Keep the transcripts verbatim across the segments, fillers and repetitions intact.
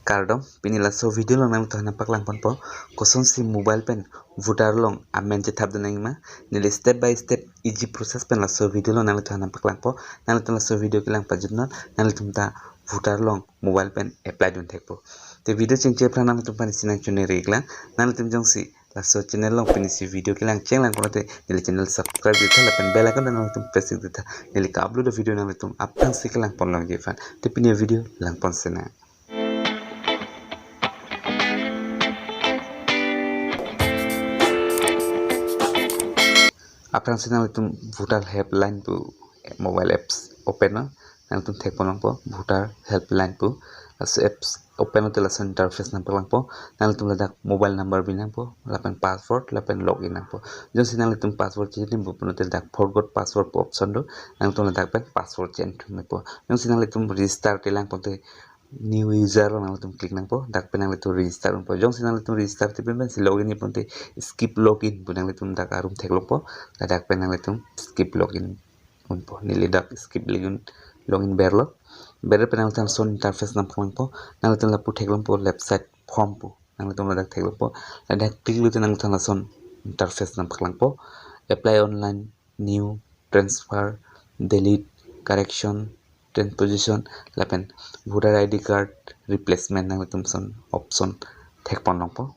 Kardom, pini laso video along nanglitum aphan nangpaklangponpo kosonsi mobile pen voter along amen chethapdun nangma. Neli step by step easy process pen laso video along nanglitum aphan nangpaklangpo. Nanglitum laso video kelang pajutnon, nanglitum ta voter along mobile pen apply dun thekpo. Te video chengche aphrang nanglitum aphan isi nangchoneri iklang. Nanglitum jongsi laso channel along pinisi video kelang chenglang pulote neli channel subscribe ditha lapen bell icon nanglitum press ditha. Neli ka-upload video nanglitum aphrangsi kelangpon longji aphan. Te pini video langpon sena. Aphrangsi nanglitum voter helpline pu mobile apps open non. Nanglitum thekpon longpo voter helpline pu. Laso apps open lote laso interface nangpaklangpo. Nanglitum ladak mobile number bi nangpo, lapen password, lapen login nangpo. Jongsi nanglitum password change nangpo pulote dak forgot password pu option do. Nanglitum ladak pen password change thumepo. Jongsi nanglitum register kelang pulote new user along nanglitum click nangpo. Dak pen nanglitum register unpo. Jongsi nanglitum register tipi pensi login ni pulote skip login pu nanglitum dak arum theklongpo. Ladak pen nanglitum skip login unpo. Neli dak skip login, login berlo. Berdet pen nanglitum lason interface nangpaklangpo. Nanglitum lapu theklongpo left side form pu. Nanglitum ladak theklongpo. Ladak click lote nanglitum lason interface nangpaklangpo. Apply online, new, transfer, delete, correction, transposition, lapen voter I D card replacement nanglitum lason option thekpon longpo.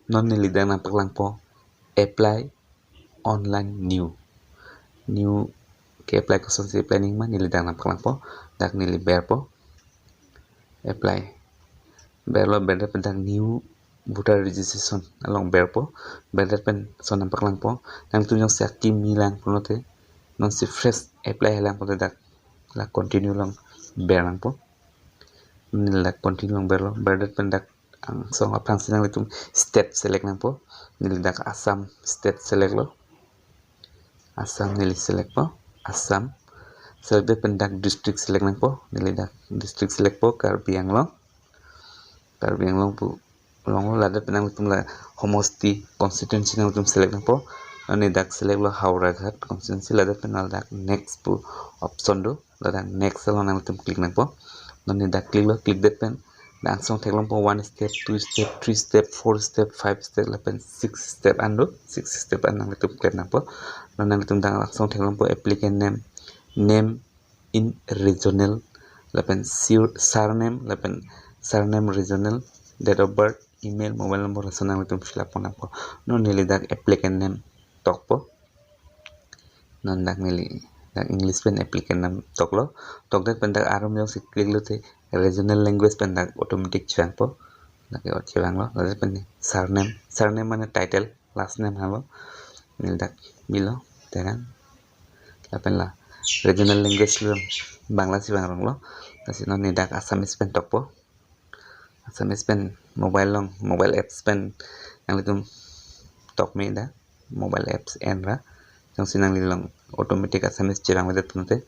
Non neli dak nangpaklangpo apply online new. New ke-apply kosonsi apply nangma neli dak nangpaklangpo. Dak neli berpo. Apply. Berlo, berdet pen dak new voter registration along berpo. Berdet pen lason nangpaklangpo. Nanglitum jongsi akimi lang pulote, nonsi fresh apply lang pulote dak la continue along ber nangpo. Neli dak continue along berlo. Berdet pen dak angsong aphrangsi nanglitum state select nangpo. Neli dak Assam state select lo. Assam neli select po. Assam. Selectdet pen dak district select nangpo. Neli dak district select po, Karbi Anglong. Karbi Anglong pu longlo. Ladet pen nanglitum la homosti, constituency nanglitum select nangpo. Non neli dak select lo Howraghat constituency. Ladet pen ladak next pu option do. Ladak next along nanglitum click nangpo. Non neli dak click lo, clickdet pen dak angsong theklongpo one step, two step, three step, four step, five step lapen six step an do. Six step an nanglitum klem nangpo. Non nanglitum dak angsong theklongpo applicant name, name in regional, lapen sur-, surname, lapen surname regional, date of birth, email, mobile number lason nanglitum fill up pon nangpo. Non neli dak applicant name tokpo. Non dak neli dak English pen applicant name toklo. Tokdet pen dak arum jongsi click lote regional language pen dak automatic chevangpo. Dak ke chevanglo. Ladet pen surname, surname mane title, last name halo. Neli dak bilo, Teron. Lapen la regional language lo Bangla si vangronglo. Lasi non neli dak Assamese pen tokpo. Assamese pen mobile along, mobile apps pen nanglitum tokme dak, mobile apps enra. Jongsi nangli along automatic Assamese chevangvedet pulote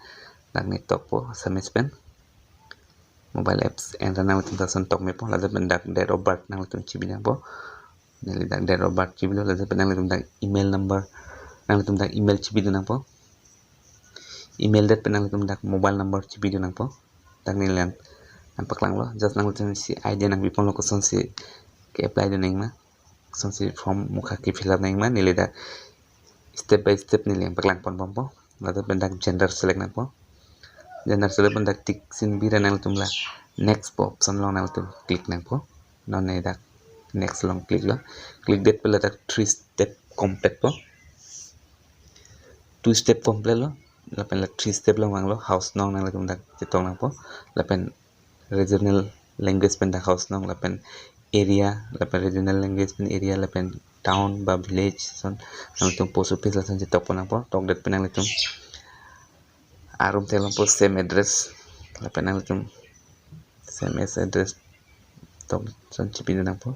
dak neli tokpo Assamese pen. Mobile apps enra nanglitum lason tokmepo. Ladet pen dak date of birth nanglitum chibi nangpo. Neli dak date of birth chibilo. Ladet pen nanglitum dak email number, nanglitum dak email chibidun nangpo. Emaildet pen nanglitum dak mobile number chibidun nangpo. Dak neli nangpaklanglo. Just nanglitum si idea nangpiponlo kosonsi ke-apply dun nangma, kosonsi form mukha ke-fill up nangma, neli dak step by step neli nangpaklangponbompo. Ladet pen dak gender select nangpo. Gender select pen dak tick sign bira nanglitum la next pu option along nanglitum click nangpo. Non neli dak next along click lo. Clickdet pen ladak three step complete po. Two step complete lo. Lapen la three step along vanglo, house nong nanglitum dak chetok nangpo. Lapen regional language pen dak house nong, lapen area, lapen regional language pen area, lapen town ba village, lason nanglitum post office lason chetokpon nangpo. Tokdet pen nanglitum arum theklongpo same address. Lapen nanglitum same as address tok lason chibidun nangpo.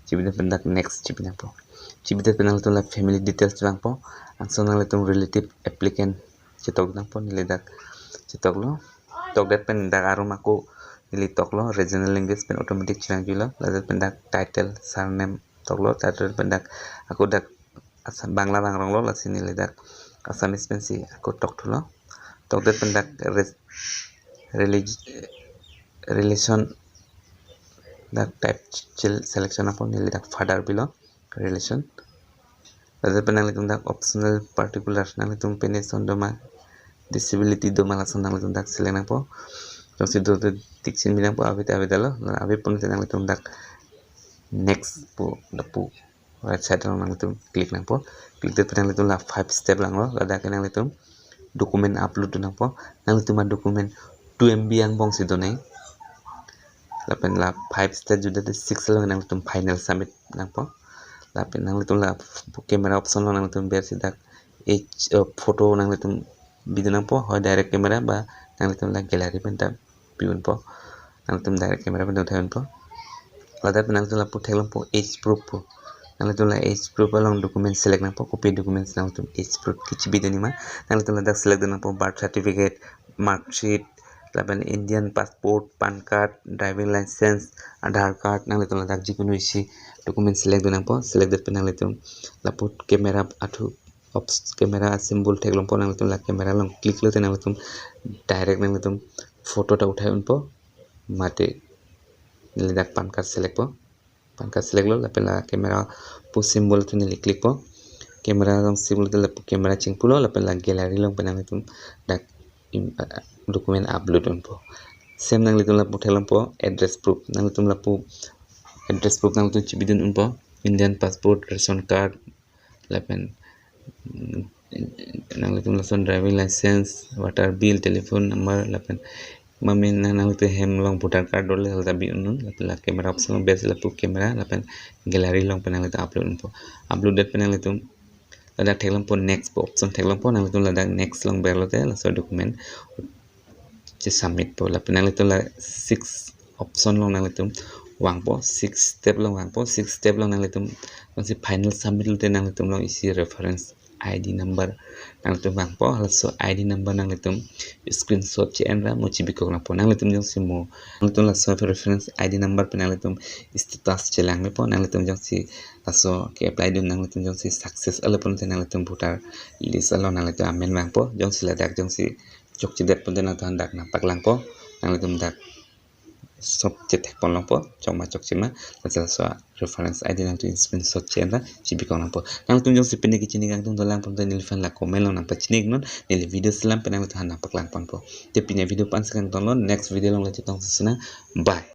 Chibidet pen dak next chibi nangpo. Chibidet pen nanglitum la family details vangpo. Lason nanglitum relative applicant chetok nangpo. Neli dak chetoklo. Tokdet pen dak arum ako neli toklo, regional language pen automatic chevangjuilo. Ladet pen dak title, surname toklo. Title pen dak ako dak Assam, Bangla vangronglo, lasi neli dak Assamese pensi ako tokthulo. Tokdet pen dak re-, relig-, relation Dak type chil selection apot neli dak father pilo, relation. Ladak pen nanglitum dak optional particulars, nanglitum pine son doma, disability doma, lason nanglitum dak select nangpo. Jongsi do do tik chin bi nangpo, ave te ave dalo, ave pon te nanglitum dak next pu, lapu right side along nanglitum click nangpo. Click det pen nanglitum la five step langlo, ladak ke nanglitum document upload do nangpo. Nanglitum a document two M B angbong si do nang. Lapen la five step juda de six along nanglitum final submit nangpo. Lapen nanglitum la camera option along nanglitum ber si dak H, uh, photo nanglitum bi do nangpo, hoi direct camera ba nanglitum la gallery pen ta pi unpo. Nanglitum direct camera pen ta uthai unpo. Ladak pen nanglitum lapu theklongpo age proof pu. Nanglitum la age proof along document select nangpo, kopi documents nanglitum age proof kechibi do nima. Nanglitum ladak select do nangpo birth certificate, mark sheet, lapen Indian passport, PAN card, driving license, Aadhaar card, nanglitum ladak jikunu isi document select do nangpo. Select det pen nanglitum lapu camera athu ops camera symbol theklongpo, nanglitum la camera along click lote nanglitum direct nanglitum photo ta uthai unpo. Mate neli dak PAN card select po. PAN card select lo, lapen la camera pu symbol athu neli click po. Camera along symbol te lapu camera chingpulo, lapen la gallery along pen nanglitum dak im-, ah, document upload unpo. Same nanglitum lapu theklongpo address proof. Nanglitum lapu address proof nanglitum chibi dun unpo. Indian passport, ration card, lapen, mm, nanglitum lason driving license, water bill, telephone number, lapen mamin nang nanglitum hem along voter card dole halta bi un-un, lapen la camera option along ber si lapu camera, lapen gallery along pen nanglitum upload unpo. Upload det pen nanglitum ladak theklongpo next pu option theklongpo, nanglitum ladak next along ber lote laso document che submit po. Lapen nanglitum la six option along nanglitum vangpo, six step along vangpo. Six step along nanglitum jongsi final submit lote nanglitum along isi reference I D number nanglitum vangpo. Laso I D number nanglitum screenshot che-en ra mo chibikok nangpo. Nanglitum jongsi mo, nanglitum laso reference I D number pen nanglitum status chelang mepo. Nanglitum jongsi laso ke-apply dun, nanglitum jongsi success alo pon te nanglitum voter list along nanglitum amen vangpo. Jongsi ladak jongsi chokchedet pon te nanglitum dak nangpaklangpo. Nanglitum dak sob chethek pon longpo, chokma chokchema, laso reference I D nanglitum screenshot che-en ra chibikok nangpo. Nanglitum jongsi pine kechini kangtung dolang pon te neliphan la comment along nangpachini iknon, neli video selam pen nanglitum aphan nangpaklang ponpo. Te pine video pu-an si kangtonglo, next video along le chetong si sinang. Bye.